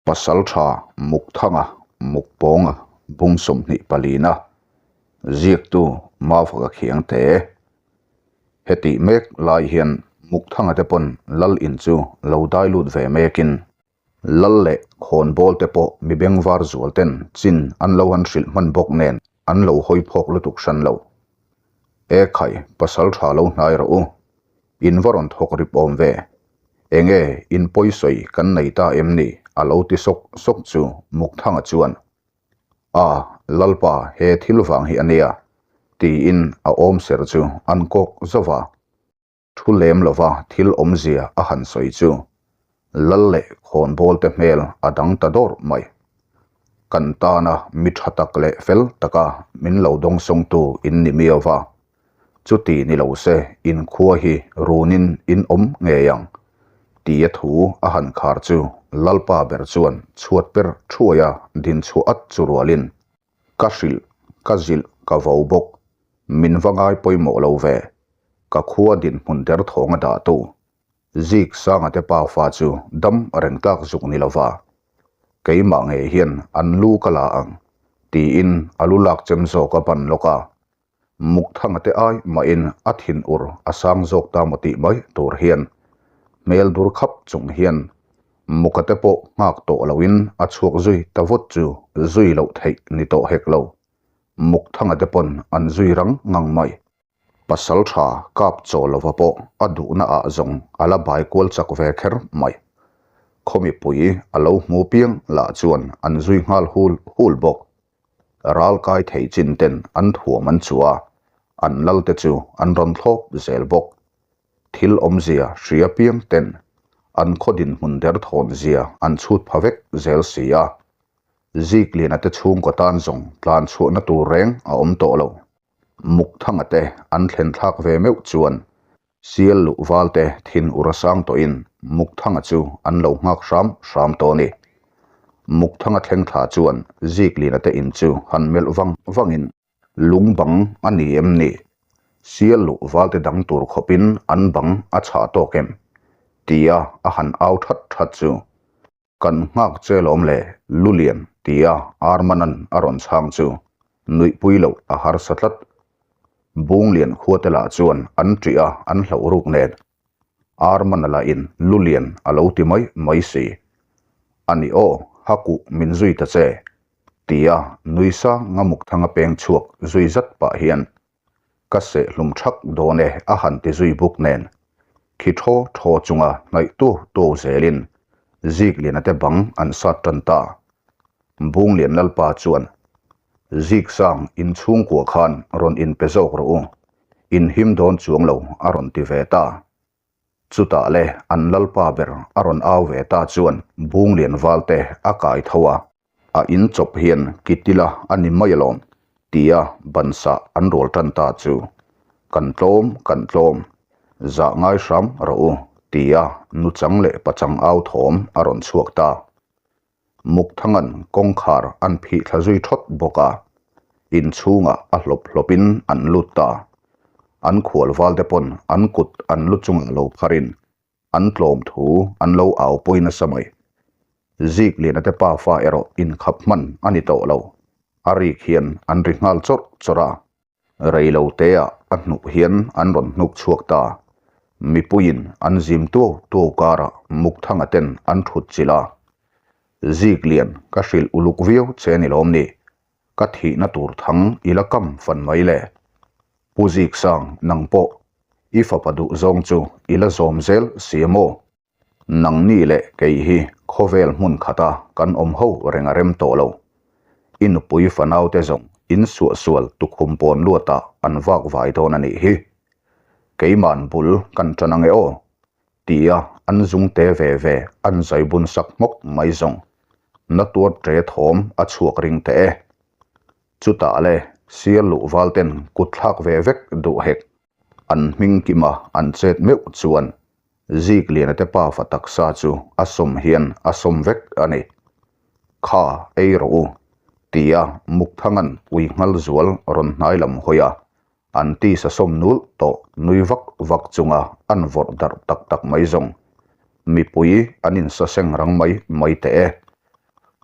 Pasaltha Mukthanga Mukpawnga bung 24 na ziaktu Mavaka Khiangte. Hetih mek lai hian Mukthanga te pawn Lal in chu lo dai lut ve mekin Lal leh khawnbawl te pawh mi bengvar zual ten chin an lo han hrilh hman bawk nen an lo hawi phawk lutuk hran lo. E khai, pasaltha lo hnai rawh u. In va rawn thawk rip awm ve. Enge in pawisawi kan nei ta em ni? a lo ti sawk sawk chu Mukthanga chuan, A, Lalpa he thil vang hi a nia, tiin a awmser chu an kawk zauh a. Thu lem lova thil awmzia a han sawi chu Lal leh khawnbawl te hmel a dang ta dawr mai. Kan tana mi tha tak leh fel taka min lo dawngsawngtu in ni miau va, chuti ni lo se in khua hi runin in awm ngei ang tia thu a han khar chu Lalpa ber chuan chhuat per thuaia din chhuah at chu rualin Ka hrilh, ka zilh, ka vo bawk. Min va ngai pawimawh lo ve. Ka khua dinhmun derthawng a dahtu. Zik Sanga te pa fa chu dam reng tlak zuk ni lova. Keimah ngei hian an lu ka la ang, tiin a lu lak chem zawk a ban lawk a. Mukthanga te ai mahin a thin ur a sang zawk ta maw tih mai tur hian hmel dur khap chung hian Muka te pawh nghak tawh loin a chhuak zui ta vut chu zui loh theih ni tawh hek lo. Mukthanga te pawn an zui rang ngang mai. Pasal tha kap chaw lova pawh a duhna ah zawng a la bai kual chak ve kher mai. Khaw mipui a lo hmu piang lah chuan an zui nghal hul hul bawk. Ral kai thei chin ten an thuam an chhuah a, an lal te chu an rawn thlawp zel bawk. Thil awmzia hria piang ten an khaw dinhmun derthawn zia an chhut pha vek zel si a. Zikliana te chhungkaw tan zawng tlan chhuahna tur reng a awm tawh lo. Mukthanga te an thlen thlak ve meuh chuan Sial luh valte thin ur a sang tawhin Mukthanga chu an lo nghak hram hram tawh a ni. Mukthanga thleng thla chuan Ziklina te in chu han melh vang vangin lung bang a ni em ni? Sial luh valte dang tur khawpin an bang a chhah tawk em? tia a han au that that chu Kan nghak che lawm le, Lulian, tia Armanan a rawn chhang chu nuihpui loh a harsa tlat. Bunglian khuate lah chuan an ṭih a, an hlauh ruk nen. Armana lahin Lulian a lo ti mai mai si. A ni aw, hakuh min zui ta che, tia nui sang a mukthanga peng chhuak zui zat pah hian Ka seh hlum thak dawn e a han ti zui buk nen khi thaw thaw chunga hnaih tu tu zelin Zikliana te bang an sat tan ta. Bunglian Lalpa chuan Ziksang inchhungkua khan rawn inpe zawk rawh u, in him dawn chuang lo a rawn ti ve ta. Chutah le an Lalpa ber a rawn au ve ta chuan Bunglian valte a kai tho a. A in chawp hian kitila a ni mai alawm tia bansa an rual tan ta chu kan tlawm kan tlawm zah ngai hram rawh u tia nuchang leh pachang au thawm a rawn chhuak ta. Mukthangan kawngkhar an phih thla zui thawt bawk a, inchhungah a hlawp hlawpin an lut ta. An khual valte pawn an kut an lu chungah lo pharin An tlawm thu an lo au pawi nasa mai. Zikliana te pafa erawh inkhap hman a ni tawh lo. A rik hian an ri nghal chawrh chawrh a. Rei lo teah a hnuh hian an rawn hnuk chhuak ta. Mipuiin an zim tuau tuau karah Mukthanga ten an thut chilh a. Ziklian ka hrilh uluk viau che ni lawm ni. Ka thihna tur thang i la kam fan mai le. Pu Ziksang, nang pawh i fapa duh zawng chu i la zawm zel si a maw? Nangni leh kei hi khawvel hmun khata kan awm ho reng a rem tawh lo. I nupui fanaute zawng in suahsual tukhum pawn luatah an vak vai dawn a nih hi. Keiman bul kan tan ange aw, tia an zungte ve ve an zai bun sak hmawk mai zawng na tuar ṭe thawm a chhuak ring teh e. Chutah le sial luh val ten kut thlak ve vek duh hek. An hming kima an chet meuh chuan Zikliana te pafa taksa chu a sawm hian a sawm vek a ni. Kha ei rawh u, tia Mukthangan ui nghal zual rawn hnai lam hawi a, An tisa sawm nul tawh nui vak vak chunga an vawrh darh tak tak mai zawng. Mipui an insaseng rang mai mai teh e.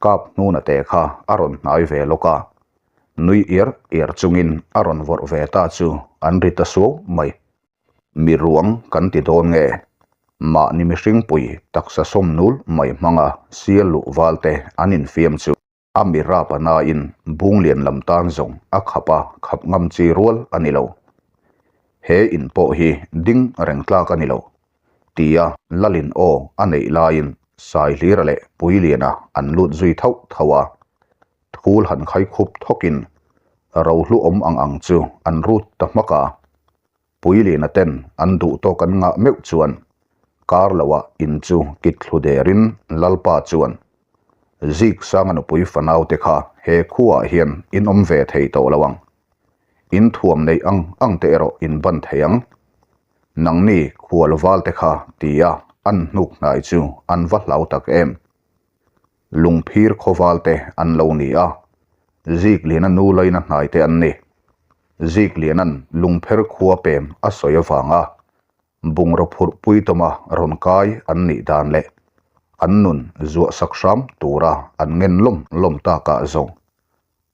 Kap hnuna te kha a rawn hnai ve lawk a, nui iar iar chungin a rawn vawrh ve ta chu an ri ta suau mai. Mi ruang kan ti dawn nge? Mahni mihring pui taksa sawm nul mai hmanga sial luh val te an infiam chu a mi rap a nain bung lian lam tan zawng a khap a, khap ngam chi rual a ni lo. He in pawh hi ding reng tlak a ni lo. Tia Lalin aw a neih laiin Saihlira leh Puiliana an lut zui thauh thauh a, thul han khai khup thawkin rohlu awm ang ang chu an rut ta hmak a. Puiliana ten an duh tawk an ngah meuh chuan kar loah in chu kit thlu derin Lalpa chuan Ziksanga nupui fanaute kha he khuaah hian in awm ve thei tawh lo ang. In thuam neih ang ang te erawh in ban thei ang. Nangni khual val te kha tia an hnuk hnai chu an va hlau tak em. Lungphir khawval te an lo ni a, Zikliana nu laina hnai te an ni. Zikliana'n lungpher khua pem a sawi avanga bungraw phurh pui tawma rawn kai an nih dan leh an nun zuah sak hram tura an ngen lawm lawm takah zawng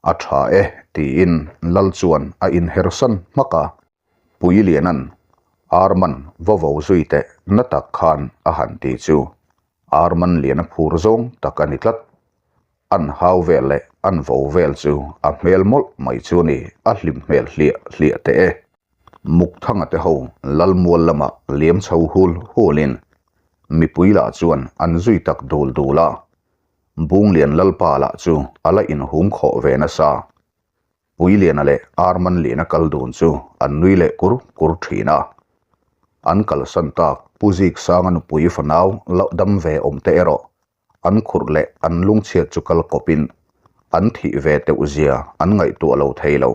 a tha e tiin Lal chuan a inhersan hmak a. Puiliana'n Arman va vo zui teh na tak khan a han ti chu Arman liana phur zawng tak a ni tlat. An hau vel leh an vo vel chu a hmel mawlh mai chu a ni, a hlim hmel hliah hliah teh e. Mukthanga te ho Lalmual lamah liam chho hul hulin mipui lah chuan an zui tak dul dul a, Bunglian Lalpa lah chu a la inhum khawh ve nasa. Puiliana leh Armanliana kal dun chu an nui leh kur kur thin a. An kalsan tak Pu Ziksanga nupui fanau loh dam ve awm te erawh an khurh leh an lungchhiat chu kal kawpin an thih ve teuh zia an ngaihtuah lo thei lo.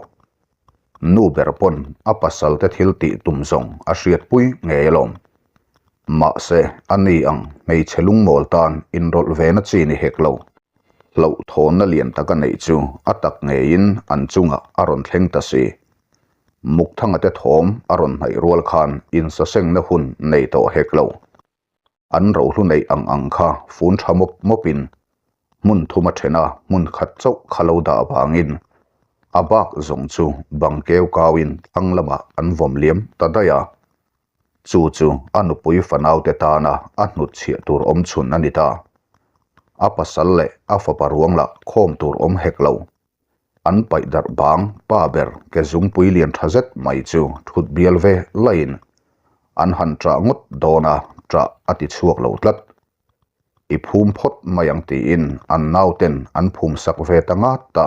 Nu ber pawn a pasal te thil tih tum zawng a hriatpui ngei alawm. Mahse, a ni ang hmeichhe lungmawl tan inrawlh ve na chi ni hek lo. Hlauhthawnna lian tak a neih chu a tak ngeiin an chungah a rawn thleng ta si. Mukthanga te thawm a rawn hnaih rual khan insasengna hun nei tawh hek lo. An rohlu neih ang ang kha fun tha mawp mawpin hmun thum a then a, hmun khat chauh kha lo dah vangin a bak zawng chu bang keu kauin thlang lamah an vawm liam ta daih a. Chu chu a nupui fanaute tana a hnutchhiah tur awm chhun a ni ta. A pasal leh a fapa ruang lah khawm tur awm hek lo. An paih darh bang pa ber ke zungpui lian tha zet mai chu thut bial ve laiin an han ṭah ngawt dawn a, ṭah a ti chhuak lo tlat. I phum phawt mai ang tiin an nauten an phum sak ve ta ngat a.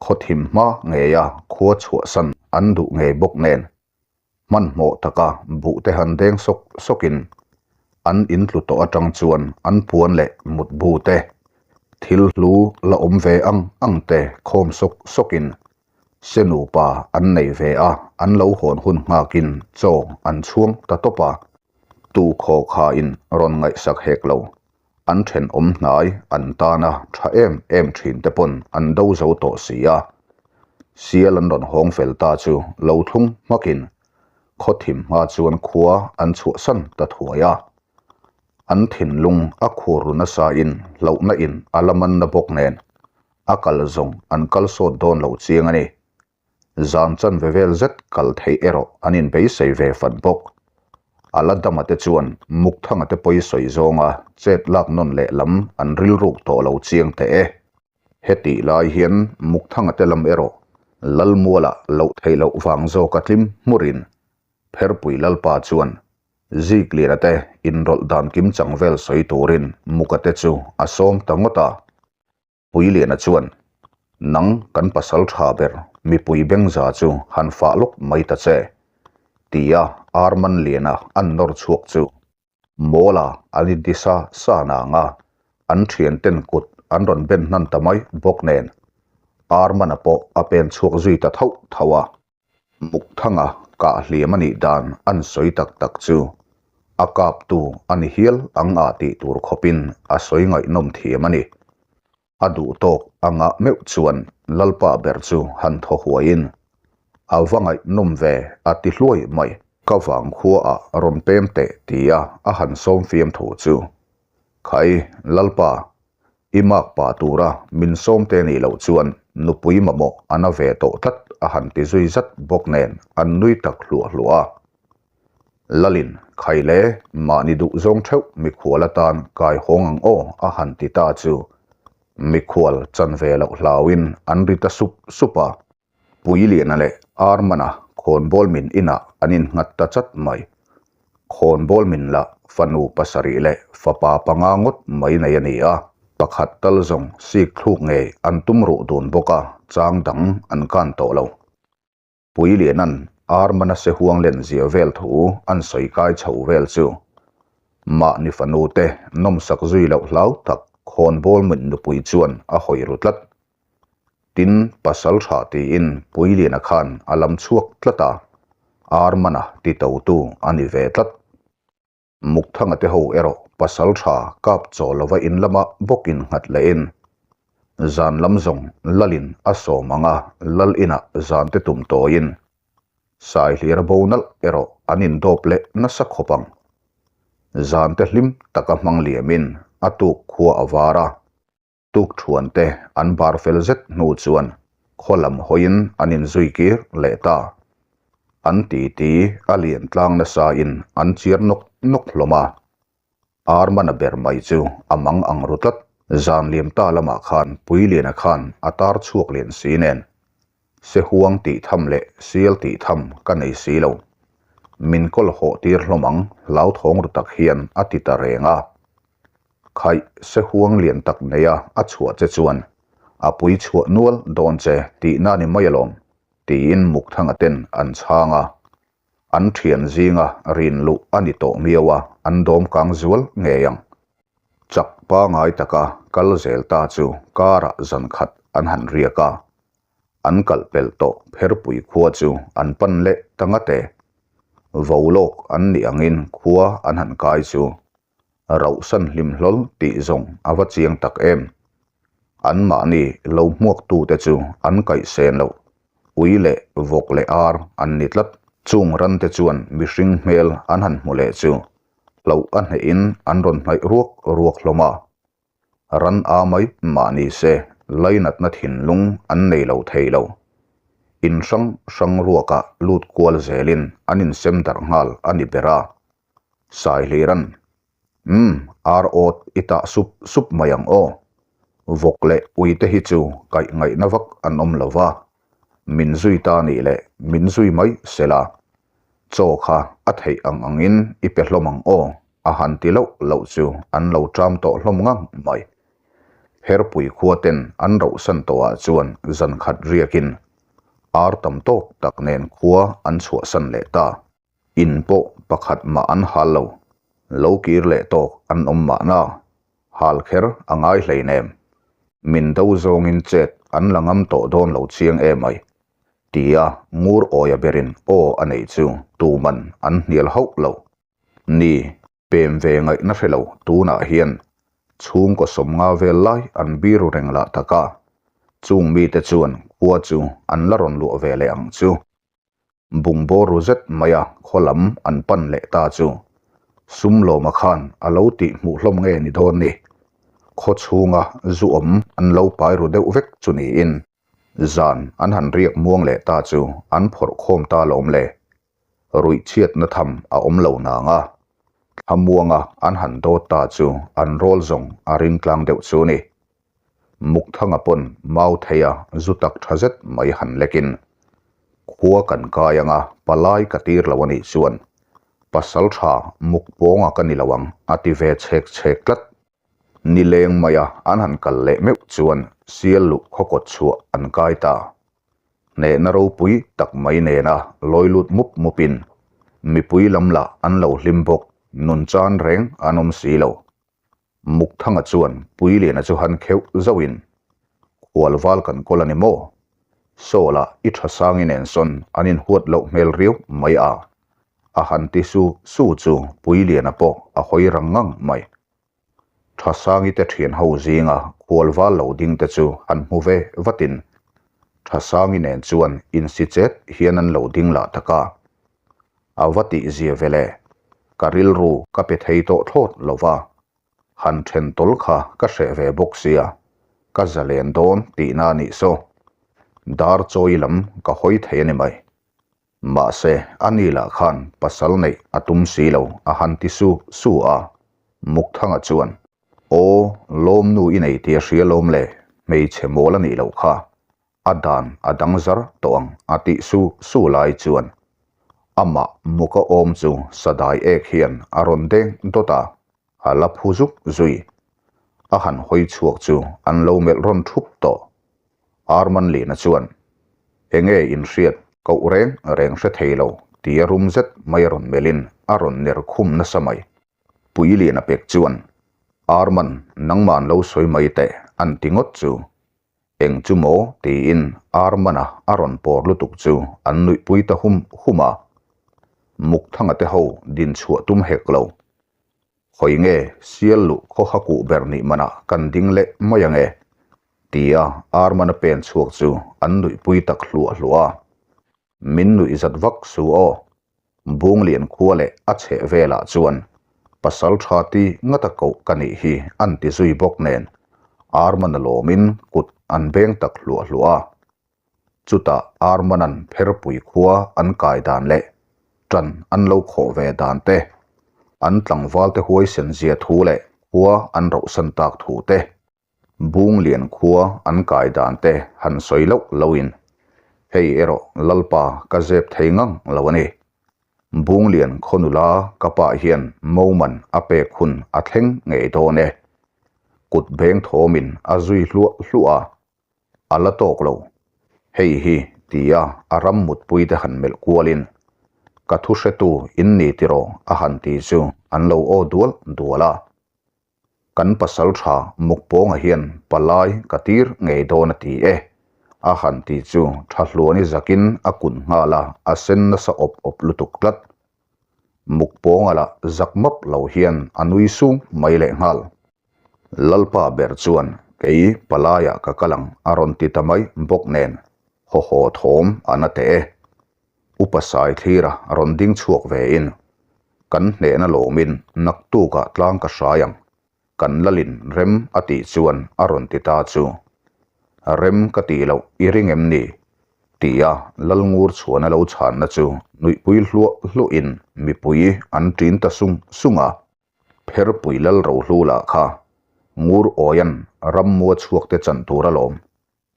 Khawthim hma ngeia khua chhuahsan an duh ngei bawk nen Hmanhmawh taka buh te han deng sawk sawkin an in tlu tawh atang chuan an puan leh mutbu te, thil hlu la awm ve ang ang te khawm sawk sawkin se nupa an nei ve a, an lo hawn hun nghakin chaw an chhuang ta tawp a. Tu khaw khain rawn ngaihsak hek lo. An thenawm hnai an tana tha em em thin te pawn an do zo tawh si a. Sial an rawn hawng fel ta chu lo thlung hmakin khawthim hma chuan khua an chhuahsan ta thuai a. An thinlung a khur ru nasa in hlauhna in a la man na bawk nen a kal zawng an kal sawt dawn lo chiang a ni. Zan chanve vel zet kal theih erawh an inbeisei ve fat bawk. A la dama te chuan Mukthanga te pawi sawi zawnga chet lak nawn leh lam an rilruk tawh lo chiang teh e. Hetih lai hian Mukthanga te lam erawh Lalmuala loh theih loh vang zawka tlim hmurin Pherpui Lalpa chuan Zikliana te inrawlh dan kimchang vel sawi turin Muka te chu a sawm ta ngawt a. Puiliana chuan, Nang kan pasal tha ber mipui bengza chu han fah lawk mai ta che, tia Armanliana an nawr chhuak chu Mawla an inti sa sa nang a, an thianten kut an rawn ben hnan ta mai bawk nen Armana pawh a pen chhuak zui ta thauh thauh a. Mukthanga kah hliam a nih dan an sawi tak tak chu a kaptu a ni hial ang ah tih tur khawpin a sawi ngaihnawm thiam a ni. A duh tawk a ngah meuh chuan Lalpa ber chu han thaw huaiin a va ngaihnawm ve a ti hluai mai. Ka vang khua ah rawn pem teh tia a han sawm fiam thu chu, Khai, Lalpa! I mak pah tura min sawm te nih loh chuan nupui mamawh a na ve tawh tlat a han ti zui zat bawk nen an nui tak hluah hluah a. Lalin, Khai le, mahni duh zawng theuh mikhual atan kai hawng ang aw a han ti ta chu mikhual chan ve loh hlauin an ri ta sup sup a. Puiliana leh Armana khawnbawl min inah an innghat ta chat mai. Khawnbawl min lah fanu pasarih leh fapa panga ngawt mai nei a ni a, pakhat tal zawng sik thluk ngei an tum ruh dun bawk a, chang dang an kan tawh lo. Puiliana'n Armana se huang len zia vel thu an sawi kai chho vel chu mahni fanu te nawmsak zui loh hlau tak khawnbawl min nupui chuan a hawi ru tlat. Tin, pasal tha tiin Puiliana khan a lam chhuak tlat a, ar mana ti totu a ni ve tlat. Mukthanga te ho erawh pasal tha kap chaw lova in lama bawk in nghat lehin zan lam zawng lalin a sawm ang a, lal inah zan te tum tawiin Saihlira bo nalh erawh an indawp leh nasa khawp ang. Zan te hlim taka hmang liamin a tuk khua a var a. Tukthuan te an bar fel zet hnu chuan khaw lam hawiin an inzui kir leh ta. An titi a lian tlang nasa in an chiar nawk nawk hlawm a. Armana ber mai chu a mang ang ru tlat. Zan liam ta lamah khan Puiliana khan a tar chhuak lian si nen Sehuang tih tham leh sial tih tham ka nei si lo. Min kawl hawh tir hlawm ang hlauthawng ru tak hian a ti ta reng a. Khaih, sehuang lian tak neia a chhuah che chuan a pui chhuah nual dawn che tihna ni mai alawm, tiin Mukthanga ten an chhang a. An thian zinga rin luh a ni tawh miau a, an dawm kang zual ngei ang. Chak pangai taka kal zel ta chu karah zan khat an han riak a. An kalh pelh tawh Pherpui khua chu an pan leh ta ngat e. Vo lawk an nih angin khua an han kai chu Rauhsan hlim hlawl tih zawng a va chiang tak em. Anmahni lo hmuaktute chu an kaih sen loh. Ui leh vawk leh ar an ni tlat. Chung rante chuan mihring hmel an han hmu leh chu hlauh a hnehin an rawn hnaih ruak ruak hlawm a. Ran a mai mah ni se lainatna thinlung an nei lo thei lo. In hrang hrang ruakah lut kual zelin an insem darh nghal a ni ber a. Saihliran, Umm, ar awt i tah sup sup mai ang aw. Vawk leh uite hi chu kaih ngaihna vak an awm lo va, min zui ta nih leh min zui mai se la. Chaw kha a theih ang angin i pe hlawm ang aw, a han ti loh loh chu an lo ṭam tawh hlawm ngang mai. Herpui khua ten an rohsan tawhah chuan zan khat riakin ar tam tawk tak nen khua an chhuahsan leh ta. In pawh pakhat mah an hal lo. Lo kir leh tawk an awm mahna. Hal kher a ngai hleinem. Min do zawngin chet an la ngam tawh dawn lo chiang em ai. Tia ngur awia berin aw a neih chu tuman an hnial hauh lo. Ni, pem ve ngaihna hre lo tunah hian chhungkaw sawmnga vel lai an biru reng lah tak a. Chung mite chuan khua chu an la rawn luah ve leh ang chu. Bungbawr ru zet maia khaw lam an pan leh ta chu Sumlawma khan a lo tih hmuh hlawm nge ni dawn ni? Khaw chhunga zu awm an lo pai ru deuh vek chu niin zan an han riak muang leh ta chu an phawrh khawm ta lawm le. Ruih chhiatna tham a awm lo nang a, thlamuanga an han dawt ta chu an rawl zawng a ring tlang deuh chu ni. Mukthanga pawn mau theia zu tak tha zet mai han lekin, Khua kan kai anga palai ka tir lo anih chuan pasal tha muk pawnga ka ni lo ang a ti ve chhek chhek tlat. Nileng maia an han kal leh meuh chuan sial luh khawkawt chhuah an kai ta. Hnehna ropui tak mai nena lawi lut mup mupin mipui lam lah an lo hlim bawk, nun chan reng an awm si lo. Mukthanga chuan Puiliana chu han kheuh zauhin, Khualval kan kawl a ni maw? Sawla i tha sangi nen sawn an inhuat loh hmel riau mai a, a han ti su su chu Puiliana pawh a hawi rang ngang mai. Tha sangi te thian ho zinga khualval lo ding te chu han hmu ve vatin Tha sangi nen chuan insi chet hian an lo ding lah tak a. A va tih zia ve le, ka rilru ka pe thei tawh thlawt lo va. Han then tawl kha ka hreh ve bawk sia, ka zalen dawn tihna a nih saw. Dar chawi lam ka hawi thei a ni mai. Mahse, a ni lah khan pasal neih a tum si lo a han ti su su a. Mukthanga chuan, Aw, lawmnu i nei tih a hria lawm le, hmeichhe mawl a nih loh kha. A dan a dang zar tawh ang a tih su su lai chuan amah muka awm chu sadai ek hian a rawn deng dawt a, a la phu zuk zui. A han hawi chhuak chu an lo melh rawn thup tawh. Armanlina chuan, Enge inhriat koh reng reng hre thei lo tia rum zet mai a rawn melhin a rawn ner khum nasa mai. Puiliana pek chuan, Arman, nangman lo sawi mai teh an ti ngawt chu. Eng chu maw? tiin Armana a rawn pawr lutuk chu an nuihpui ta hum hum a. Mukthanga te ho din chhuah tum hek lo. Hawi nge sial luh khawha kuh ber nih manah kan ding leh mai ange? tia Armana pen chhuak chu an nuihpui tak hluah hluah a. Min nuih zat vak su aw. Bunglian khua leh a chheh velah chuan pasal tha ti ngata koh ka nih hi an ti zui bawk nen Armana lawmin kut an beng tak hluah hluah a. Chutah Armanan Pherpui khua an kai dan leh tan an lo khawh ve dan te, an tlangval te huaisen zia thu leh khua an rohsan tak thu te, Bunglian khua an kai dan te han sawi loh loin, Hei erawh Lalpa ka zep thei ngang lo a ni. Bunglian khaw nula ka pa hian Moman a pek hun a thleng ngei dawn e. Kut beng thawmin a zui hluah hluah a, a la tawk lo. Hei hi tia a ram mutpui te han melh kualin, Ka thu hretu in ni tiraw a han ti chu an lo aw dual dual a. Kan pasal tha Mukpawnga hian palai ka tir ngei dawn a ti e, a han ti chu tha hluani zakin a kun nghal a, a sen nasa awp awp lutuk tlat. Mukpawnga lah zak map lo hian a nui sung mai leh nghal. Lalpa ber chuan kei palaiah ka kal ang a rawn ti ta mai bawk nen haw haw thawm a na teh e. Upa Sai thlira rawn ding chhuak vein, Kan hnehna lawmin naktukah tlang ka hrai ang, kan lalin rem a tih chuan a rawn ti ta chu. Rem ka tih loh i ring em ni? tia Lalngur chhuan a lo chhanna chu nuihpui hluah hluahin mipui an ṭin ta sung sung a. Pherpui lal rohlu lah kha Ngur Awian rammua chhuakte chan tur alawm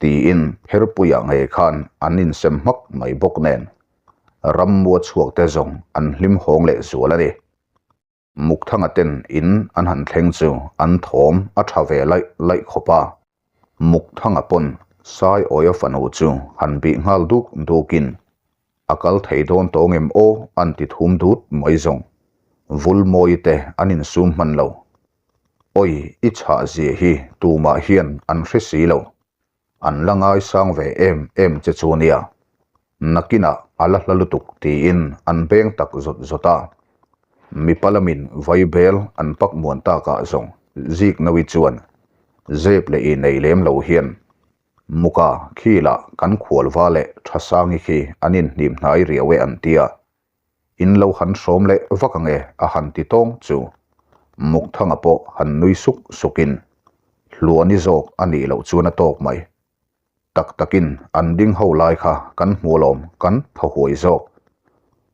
Tiin Pherpuia ngei khan an insem hmak mai bawk nen rammua chhuakte zawng an hlim hawng leh zual a ni. Mukthanga ten in an han thleng chu an thawm a tha ve laih laih khawp a. Mukthanga pawn Saiawia fanu chu han bih nghal duk dukin a kal thei dawn tawng em aw an ti thum dut mai zawng. Vulmawi te an insum hman lo. Awi i chhah zia hi tumah hian an hre si lo. An la ngaisang ve em em che chu nia. Nakinah a la hla lutuk tiin an beng tak zawt zawt a. Mipa lamin vaibel an pak muan takah zawng zik nawi chuan zep leh i nei lem lo hian muka khilah kan khualva leh Thasangi khi an inhnim hnai riau e an tia. In lo han hrawm leh vak ange a han ti tawng chu Mukthanga pawh han nui suk sukin Hluani zawk a nih loh chuan a tawk mai. Tak takin an ding ho lai kha kan hmu alawm kan thaw huai zawk.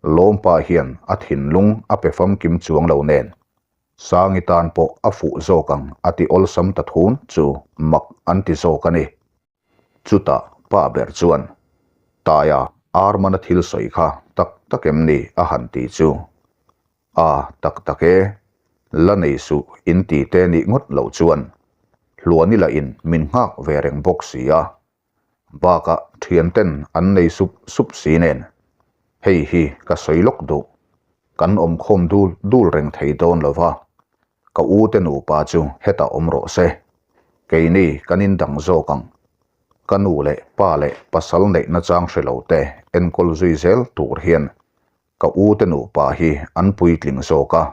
Lawmpa hian a thinlung a pe famkim chuang lo nen Sangi tan pawh a fuh zawk ang a ti awlsam ta thun chu mak an ti zawk a ni. Chutah pa ber chuan, Taia, Armana thil sawi kha tak tak em ni? a han ti chu. A, tak tak e, la nei suh in ti te nih ngawt loh chuan Hluani lahin min nghak ve reng bawk si a. Bakah thianten an nei sup sup si nen. Hei hi ka sawi lawk duh. Kan awmkhawm dul dul reng thei dawn lo va. Ka u te nupa chu hetah awm rawh se. Keini kan indang zawk ang. Ka nu leh pa leh pasal neihna chang hre lo te enkawl zui zel tur hian ka u te nupa hi an puitling zawk a.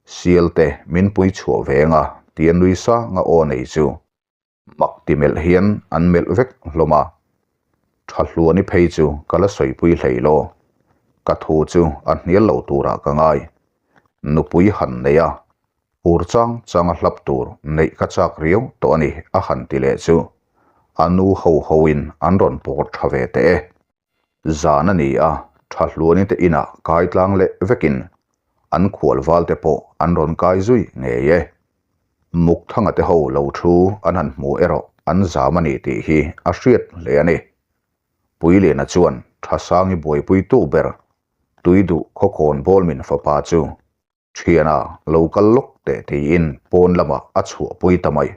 Sial te min pui chhuah ve anga tia nui sanga aw nei chu Mak ti melh hian an melh vek hlawm a, tha hluani phei chu ka la sawipui hlei law. Ka thu chu a hnial lo turah ka ngai. Nupui han nei a. Phur chang changa hlap tur neih ka chak riau tawh a ni a han ti leh chu a nu ho hoin an rawn pawr tha ve teh e. Zan a ni a, tha hluani te inah kai tlang leh vekin an khual val te pawh an rawn kai zui ngei e. Mukthanga te ho lo thu an han hmu erawh an zam a ni tih hi a hriat hle a ni. Puiliana chuan Thasangi buaipuitu ber Tuiduh khawkhawn Bawlmin fapa chu Thiana lo kal lawk teh tiin pawn lamah a chhuahpui ta mai.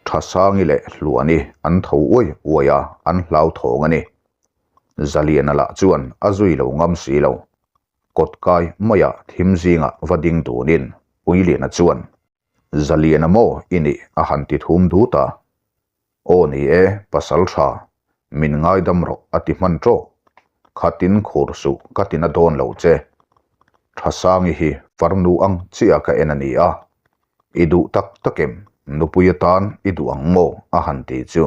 Thasangi leh Hluani an tho uai uai a, an hlauthawng a ni. Zaliana lah chuan a zui lo ngam si lo. Kawtkai maiah thim zingah va ding dunin Puiliana chuan, Zaliana maw i nih? a han ti thum dut a. Aw ni e, pasal tha, min ngaidam rawh a ti hman tawk. Khatin khur suh ka tina dawn lo che. Thasangi hi farnu ang chiah ka en a ni a. I duh tak tak em, nupui atan i duh ang maw a han ti chu.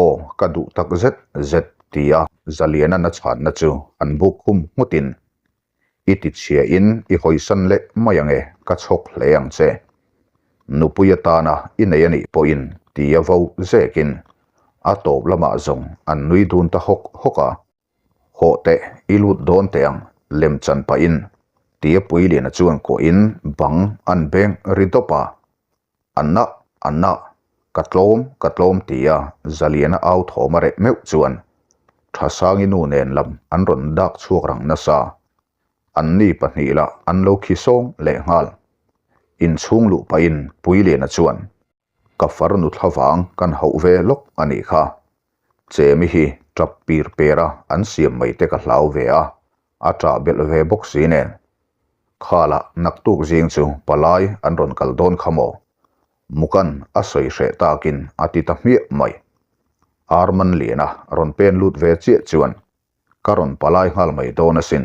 Aw ka duh tak zet zet tia Zaliana na chhanna chu an buk khum nghutin I ti chhia in i hawisan leh mai ang e, ka chhawk hle ang che. Nupui atana i nei a nih pawhin ti a vo zekin a tawp lamah zawng an nui dun ta hawk hawk a. Hawh teh, i lut dawn teh ang, lem chan pahin ti a Puiliana chuan kuahin bang an beng ri dawp a. A na, a na, ka tlawm, ka tlawm tia Zaliana au thawm a reh meuh chuan Thasangi nu nen lam an rawn dak chhuak rang nasa. An ni pahnih lah an lo khi sawng leh nghal. Inchhung luh pahin Puiliana chuan, Ka farnu thlavang kan hauh ve lawk a nih kha. Chemi hi tap pir per a an siam mai te ka hlau ve a, a ṭah belh ve bawk si nen. Khalah naktuk zing chu palai an rawn kal dawn kha maw? Mukan a sawi hreh takin a ti ta hmiah mai. Arman Liana rawn pen lut ve chiah chuan ka rawn palai nghal mai dawn asin.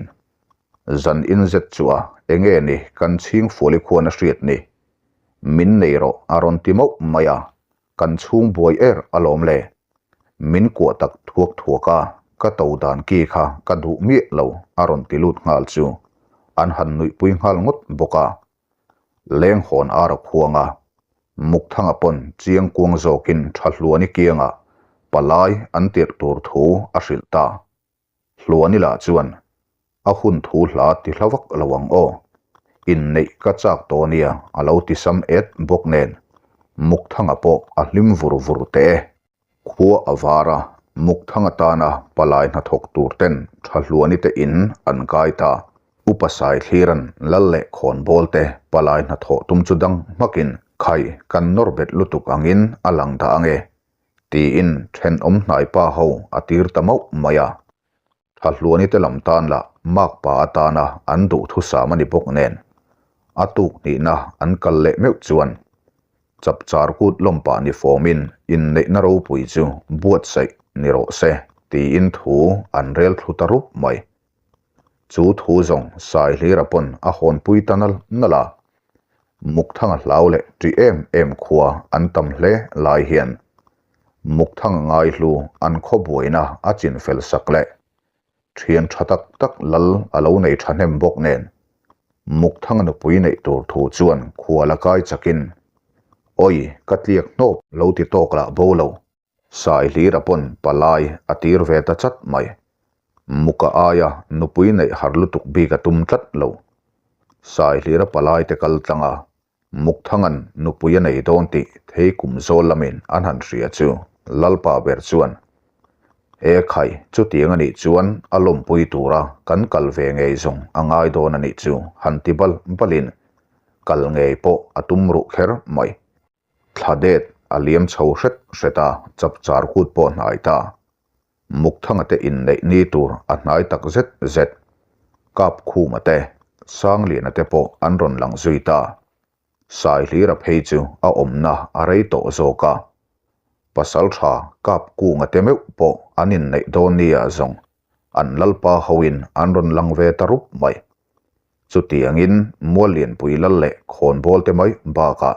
Zan in zet chu a enge ni kan chhing fuali khuan a hriat ni. Min nei rawh a rawn ti mauh mai a, Kan chhung buai er alawm le. Min kuah tak thuak thuak a, ka to dan ki kha ka duh miah lo a rawn ti lut nghal chu an han nuihpui nghal ngawt bawk a. Leng hawn ar a khuang a, Mukthanga pawn chiang kuang zawkin Thahluani kiangah palai an tirh tur thu a hrilh ta. Hluani lah chuan, A hun thu hla ti hla vak lo ang aw. Inneih ka chak tawh nia a lo ti sam et bawk nen Mukthanga pawh a hlim vur vur teh e. Khua a var a, Mukthanga tana palai hnathawk tur ten tha Hluani te in an kai ta. Upa Saithliran lal leh khawnbawl te palai hnathawh tum chu dang hmakin khai kan nawr bet lutuk angin a lang dah ange Tiin thenawm hnai pa ho a tir ta mauh mai a. Thahluani te lam tan lah makpa atana an duhthusam a ni bawk nen a tuk hnihna an kal leh meuh chuan chapchar kut lawmpah ni fawmin inneihna ropui chu buatsaih ni rawh se tiin thu an rel thlu ta rup mai. Chu thu zawng Saihlira pawn a hawnpui ta nal nal a. Mukthanga hlau leh ṭi em em khua an tam hle lai hian Mukthanga ngaihlu an khaw buaina a chin fel sak leh ṭhian ṭha tak tak lal a lo nei ṭhahnem bawk nen Mukthanga nupui neih tur thu chuan khua la kai chakin, Awi, ka tliak hnawp lo ti tawk lah bo lo. Saihlira pawn palai a tir ve ta chat mai. Muka aia nupui neih har lutuk bik a tum tlat lo. Saihlira palai te kal tlang a, Mukthangan nupui a nei dawn tih thei kum zawl lamin an han hria chu Lalpa ber chuan, E khai, chutiang a nih chuan a lawmpui tura kan kal ve ngei zawng a ngai dawn a nih chu han ti bal balin kal ngei pawh a tum ruh kher mai. Thla det a liam chho hret hret a, chapchar kut pawh hnai ta. Mukthanga te inneih ni tur a hnai tak zet zet. Kapkhuma te, Sangliana te pawh an rawn lang zui ta. Saihlira phei chu a awmna a rei tawh zawk a. Pasaltha Kapkunga te meuh pawh an inneih dawn nia zawng an lalpa hoin an rawn lang ve ta rup mai. Chutiangin Muallianpui lal leh Khawnbawl te mai bakah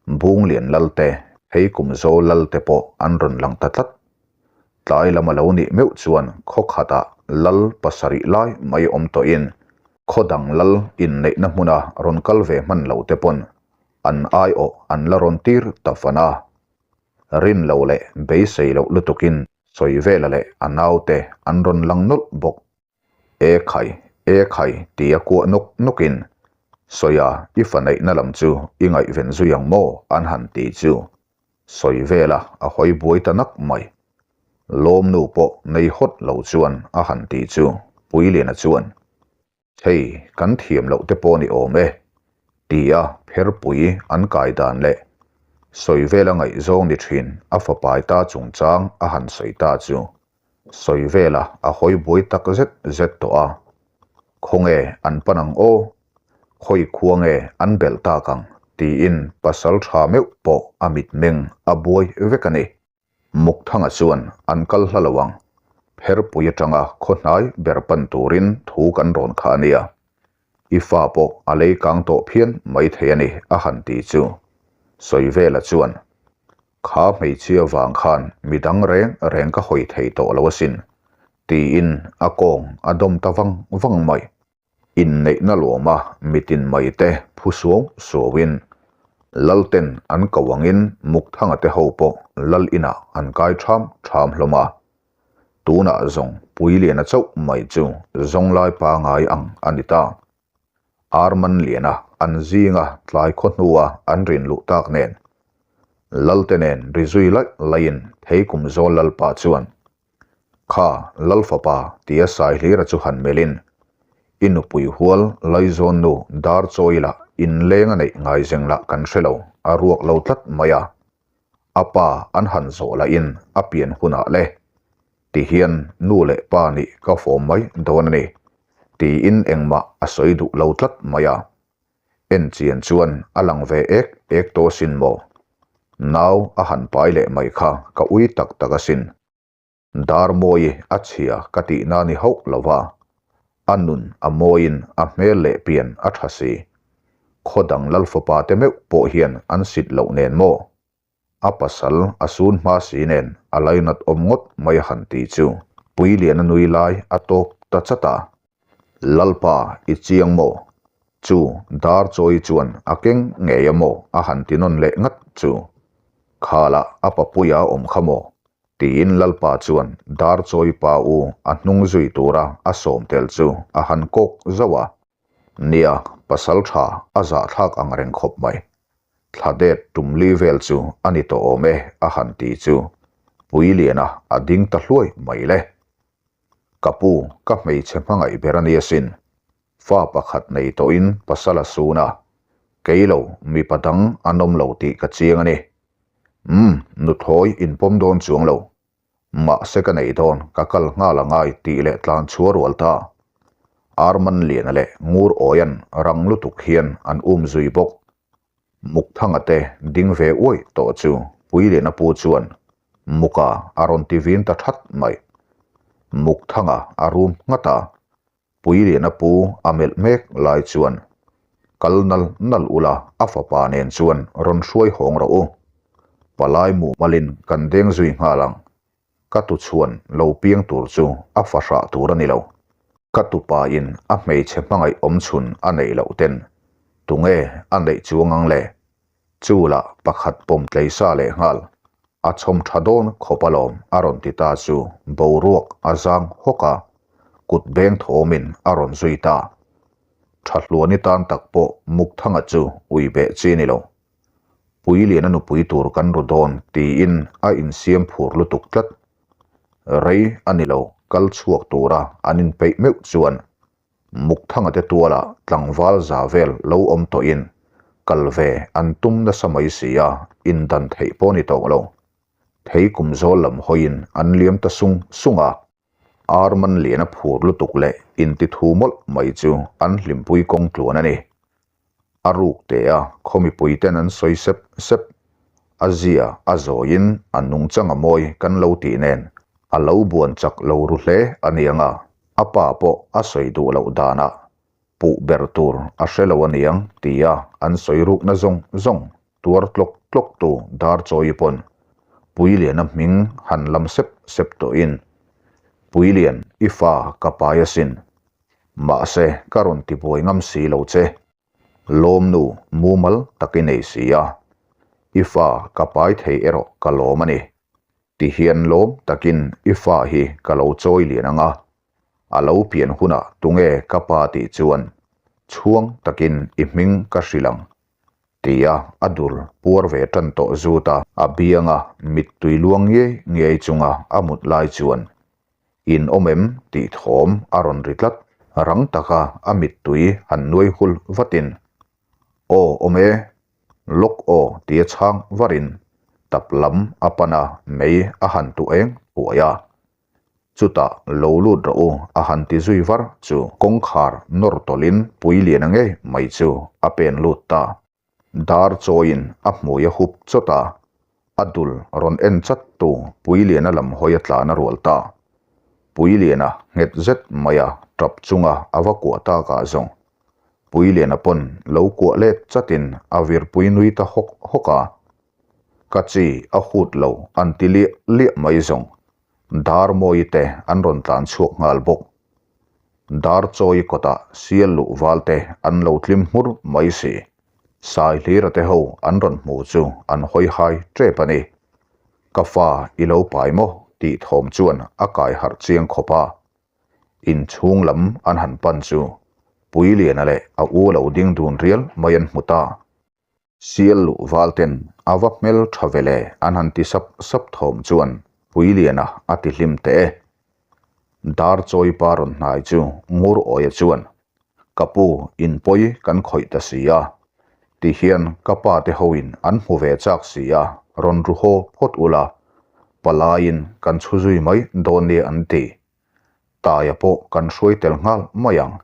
Bunglian lal te, Heikumzo lal te pawh an rawn lang ta tlat. Tlai lam a lo nih meuh chuan khaw khatah lal pasarih lai mai awm tawhin. Khaw dang lal inneihna hmuna rawn kal ve hman lo te pawn an aiawh an la rawn tir ta fan a. Rin lo leh beisei loh lutukin Sawivela leh a naute an rawn lang nawlh bawk. E khai, e khai tia kuah nawk nawkin Sawia i fa neihna lam chu i ngaihven zui ang maw an han ti chu Sawivela a hawi buai ta nak mai. Lawmnu pawh nei hawt lo chuan a han ti chu Puiliana chuan, Hei, kan thiam loh te pawh ni awm e, tia pherpui an kai dan leh Sawivela ngaihzawng ni thin a fapai ta chungchang a han sawi ta chu Sawivela a hawi buai tak zet zet tawh a, Khawnge an pan ang aw? Khawi khua nge an belh tak ang? tiin pasal tha meuh pawh a mitmeng a buai vek a ni. Mukthanga chuan an kal hla lo ang, Pherpui atanga khaw hnai ber pan turin thu kan rawn kha a nia. I fa pawh a lei kang tawh phian mai thei a ni a han ti chu Sawivela chuan, Kha hmeichhia vang khan midang reng reng ka hawi thei tawh lo asin, tiin a kawng a dawm ta vang vang mai. Inneihna lawma mitin mai te phu suau suauin Lalten an ko angin Mukthanga te ho pawh Lal inah an kai ṭham ṭham hlawm a. Tunah zawng Puiliana chauh mai chu zawnglai pangai ang a ni ta. Arman liana an zinga tlai khaw hnua an rin luh tak nen Lalte nen ri zui laih laihin Theikum zawl Lalpa chuan Kha Lal fapa tia Saihlira chu han melhin I nupui hual Laizawn nu dar chawi lah inleng a neih ngaizeng lah kan hre lo a ruak lo tlat mai a. A pa an han zawh lahin a pian hunah le tihian nu leh pa nih ka fawm mai dawn a ni tiin engmah a sawi duh lo tlat mai a. En chian chuan a lang ve ek ek tawh asin maw? Nau a han pai leh mai kha ka ui tak tak asin. Darmawi a chhia ka tihna ni hauh lo va, a nun a mawiin a hmel leh pian a tha si. Khaw dang Lalfapa te meuh pawh hian an sit loh nen maw? A pasal a sun hma si nen a lainat awm ngawt mai a han ti chu Puiliana nui lai a tawp ta chat a. Lalpa i chiang maw? Chu dar chawi chuan a keng ngei a maw a han ti nawn leh ngat chu. Khalah a papuia a awm kha maw? Tiin Lalpa chuan dar chawi pa u a hnung zui tura a sawm tel chu a han kawk zauh a. Nia, pasal tha a zahthlak ang reng khawp mai. Thla det tum li vel chu a ni tawh awm e a han ti chu Puiliana a ding ta hluai mai le. Ka pu, ka hmeichhe hmangaih ber a ni asin. Fa pakhat nei tawhin pasal a sun a, kei lo mipa dang an awm lo tih ka chiang a ni. Umm, nuthlawi inpawm dawn chuang lo. Mahse ka nei dawn, ka kal nghal a ngai tih leh tlan chhuah rual ta. Arman Liana leh Ngur Awian rang lutuk hian an um zui bawk. Mukthanga te ding ve uai tawh chu Puiliana pu chuan Muka a rawn ti vin ta that mai. Mukthanga a rum nghat a, Puiliana pu a melh mek lai chuan kal nal nal ula a fapa nen chuan rawn hruai hawng rawh u. Palai mumalin kan deng zui nghal ang. Ka tuchhuan lo piang tur chu a fahrah tur a ni lo. Ka tupain a hmeichhe hmangaih awm chhun a neih loh ten tunge a neih chuang ang le? Chu lah pakhat pawm tlei sa leh nghal a chhawm tha dawn khawp alawm a rawn ti ta chu boruak a zang hawk a, kut beng thawmin a rawn zui ta. Thahluani tan tak pawh Mukthanga chu ui beh chi ni lo. Puiliana nupui tur kan ru dawn tiin a insiam phur lutuk tlat. Rei a ni lo, kal chhuak tura an inpeih meuh chuan Mukthanga te tuala tlangval za vel lo awm tawhin kal ve an tum nasa mai si a, indan theih pawh ni tawh lo. Thei kum zawl lam hawiin an liam ta sung sung a. Arman liana phur lutuk leh intithu mawlh mai chu an hlimpui kawng tluan a ni. A ruk te a, khaw mipui ten an sawi sep sep. A zia a zawiin a nungchang a mawi kan lo tih nen a lo buan chak lo ru hle a niang a, a pa pawh a sawi duh loh danah puh ber tur a hre lo a niang tia an sawi rukna zawng zawng tuar tlawk tlawk tu Darchawi pawn Puiliana hming han lam sep sep tawhin, Puilian, i fa ka pai asin. Mahse, ka rawn tibuai ngam si lo che. Lawmnu mumal tak i nei si a, i fa ka pai thei erawh ka lawm a ni. Tihian lawm takin i fa hi ka lo chawi lian ang a, a lo pian hunah tunge ka pa tih chuan chhuang takin i hming ka hrilh ang tia a dul puar ve tan tawh zut a. A bianga mittui luang ngiai ngiai chunga a mut lai chuan In awm em? tih thawm a rawn ri tlat. Rang taka a mittui han nuai hul vatin, Aw awm e, lawk aw tia chhang varin tap lam a pan a, mei a han tuh eng thuai a. Chutah lo lut rawh u a han ti zui var chu kawngkhar nawr tawlhin Puiliana ngei mai chu a pen lut ta. Dar chawiin a hmui a hup chawt a, a dul rawn en chat tu Puiliana lam hawi a tlan a rual ta. Puiliana nghet zet mai a tap chunga a va kuah takah zawng Puiliana pawn lo kuah let chatin a virpui nui ta hawk hawk a. Ka chi a hut lo an ti liah liah mai zawng Dar mawi te an rawn tlan chhuak nghal bawk. Dar chawi kawtah sial luh val te an lo tlim hmur mai si. Sai hlira te ho an rawn hmu chu an hawi hai tep a ni. Ka fa i lo pai maw tih thawm chuan a kai harh chiang khawp a. Inchhung lam an han pan chu Puiliana leh a u lo ding dun rial mai an hmu ta. Sial luh val ten a va hmel tha ve le an han ti sap sap thawm chuan Puiliana a ti hlim teh e. Dar chawi pa rawn hnai chu Ngur Awia chuan, Ka pu in pawi kan khawih ta si a, ti hian ka pa te hoin an hmu ve chak si a, rawn ru haw phawt ula, palaiin kan chhu zui mai dawn nia an ti. Taia pawh kan hruai tel nghal mai ang,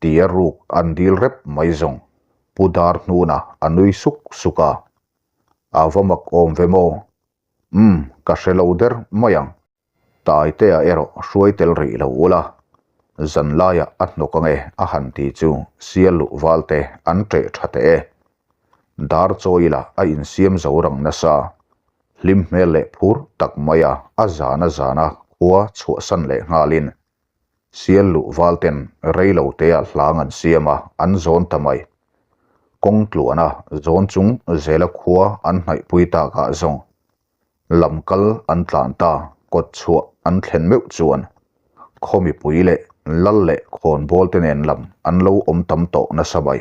tia ruk an dil rep mai zawng Pu Dar hnuna a nui suk suk a. A va mak awm ve maw? Umm, ka hre lo der mai ang. Taitea erawh hruai tel rih lo ula, zanlaiah a hnawk ange a han ti chu sial luh valte an ṭeh ṭha teh e. Dar chawi lah a insiam zo rang nasa, Hlim hmel leh phur tak maia a zana zana khua chhuahsan leh nghalin sial luh val ten rei lo tea hlang an siam a, an zawn ta mai. Kawng tluana zawn chung zela khua an hnaihpui takah zawng lam kal an tlan ta, kawt chhuah an thlen meuh chuan khaw mipui leh lal leh khawnbawl te nen lam an lo awm tam tawh nasa mai.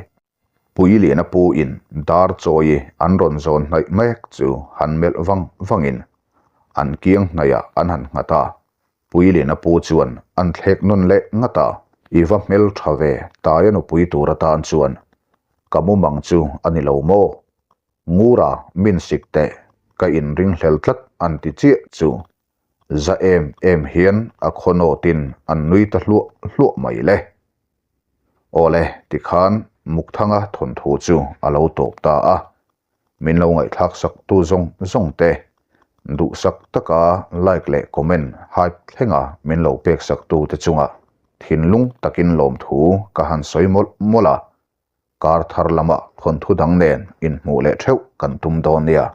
Puiliana pu in dar chawi an rawn zawn hnaih mek chu han melh vang vangin an kiang hnaihah an han nghat a, Puiliana pu chuan an thlek nawn leh ngat a, I va hmel tha ve Taia nupui tur atan chuan ka mumang chu a ni lo maw? Ngura min sik teh ka inringhlel tlat an ti chiah chu za em em hian a khawnawtin an nui ta hluah hluah mai le. Awle, tikhan Mukthanga thawnthu chu a lo tawp ta a, min lo ngaihthlak sak tu zawng zawng te, duhsak taka like leh comment hype thlenga min lo pek sak tu te chungah thinlung takin lawmthu ka han sawi mawlh mawlh a, kar thar lamah thawnthu dang nen inhmuh leh theuh kan tum dawn nia.